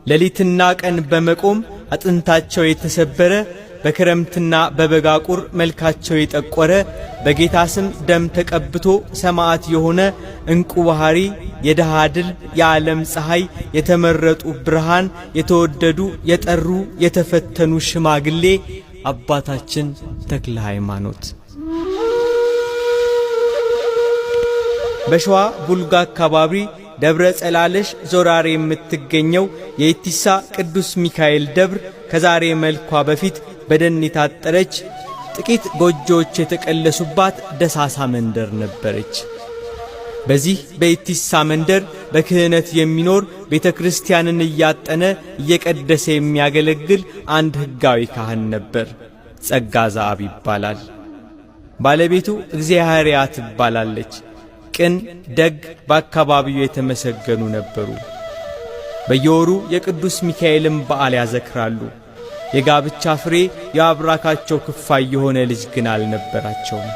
ሌሊትና ቀን በመቆም አጥንታቸው የተሰበረ፣ በክረምትና በበጋ ቁር መልካቸው የጠቆረ፣ በጌታ ስም ደም ተቀብቶ ሰማዕት የሆነ እንቁ ባህሪ፣ የድሃ ድል፣ የዓለም ፀሐይ፣ የተመረጡ ብርሃን፣ የተወደዱ የጠሩ የተፈተኑ ሽማግሌ አባታችን ተክለ ሃይማኖት። በሸዋ ቡልጋ አካባቢ ደብረ ጸላለሽ ዞራሬ የምትገኘው የኢቲሳ ቅዱስ ሚካኤል ደብር ከዛሬ መልኳ በፊት በደን የታጠረች፣ ጥቂት ጎጆዎች የተቀለሱባት ደሳሳ መንደር ነበረች። በዚህ በኢቲሳ መንደር በክህነት የሚኖር፣ ቤተ ክርስቲያንን እያጠነ እየቀደሰ የሚያገለግል አንድ ሕጋዊ ካህን ነበር። ጸጋ ዘአብ ይባላል። ባለቤቱ እግዚአብሔርያ ትባላለች። ቅን፣ ደግ፣ በአካባቢው የተመሰገኑ ነበሩ። በየወሩ የቅዱስ ሚካኤልን በዓል ያዘክራሉ። የጋብቻ ፍሬ፣ የአብራካቸው ክፋይ የሆነ ልጅ ግን አልነበራቸውም።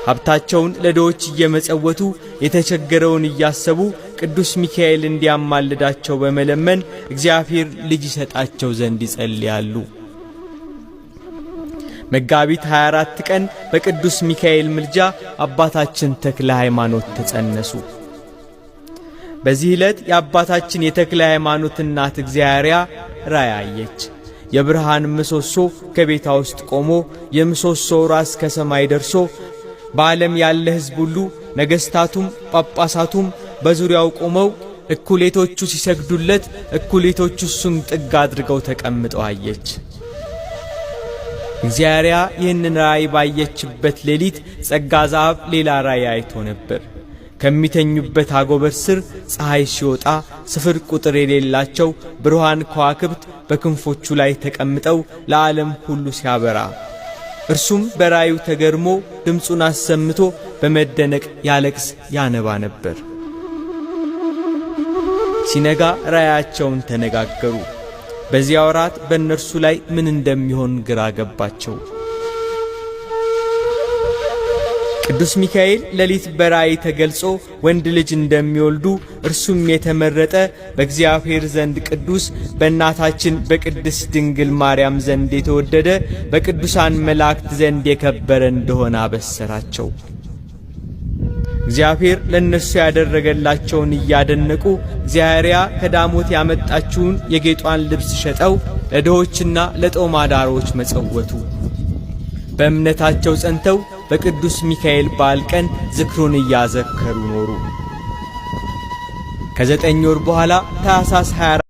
ሀብታቸውን ለድሆች እየመጸወቱ፣ የተቸገረውን እያሰቡ፣ ቅዱስ ሚካኤል እንዲያማልዳቸው በመለመን እግዚአብሔር ልጅ ይሰጣቸው ዘንድ ይጸልያሉ። መጋቢት 24 ቀን በቅዱስ ሚካኤል ምልጃ አባታችን ተክለ ሃይማኖት ተጸነሱ። በዚህ ዕለት የአባታችን የተክለ ሃይማኖት እናት እግዚአብሔር ራእይ አየች። የብርሃን ምሰሶ ከቤቷ ውስጥ ቆሞ፣ የምሰሶው ራስ ከሰማይ ደርሶ፣ በዓለም ያለ ሕዝብ ሁሉ፣ ነገሥታቱም ጳጳሳቱም በዙሪያው ቆመው፣ እኩሌቶቹ ሲሰግዱለት፣ እኩሌቶቹ እሱን ጥግ አድርገው ተቀምጠው አየች። እግዚአብሔር ይህንን ራእይ ባየችበት ሌሊት ጸጋ ዘአብ ሌላ ራእይ አይቶ ነበር። ከሚተኙበት አጎበር ስር ፀሐይ ሲወጣ ስፍር ቁጥር የሌላቸው ብሩሃን ከዋክብት በክንፎቹ ላይ ተቀምጠው ለዓለም ሁሉ ሲያበራ፣ እርሱም በራእዩ ተገርሞ ድምፁን አሰምቶ በመደነቅ ያለቅስ ያነባ ነበር። ሲነጋ ራእያቸውን ተነጋገሩ። በዚያ ወራት በእነርሱ ላይ ምን እንደሚሆን ግራ ገባቸው። ቅዱስ ሚካኤል ሌሊት በራእይ ተገልጾ ወንድ ልጅ እንደሚወልዱ፣ እርሱም የተመረጠ፣ በእግዚአብሔር ዘንድ ቅዱስ፣ በእናታችን በቅድስት ድንግል ማርያም ዘንድ የተወደደ፣ በቅዱሳን መላእክት ዘንድ የከበረ እንደሆነ አበሰራቸው። እግዚአብሔር ለእነርሱ ያደረገላቸውን እያደነቁ እግዚአብሔር ከዳሞት ያመጣችውን የጌጧን ልብስ ሸጠው ለድሆችና ለጦም አዳሮች መጸወቱ። በእምነታቸው ጸንተው በቅዱስ ሚካኤል በዓል ቀን ዝክሩን እያዘከሩ ኖሩ። ከ9 ወር በኋላ ታኅሳስ 24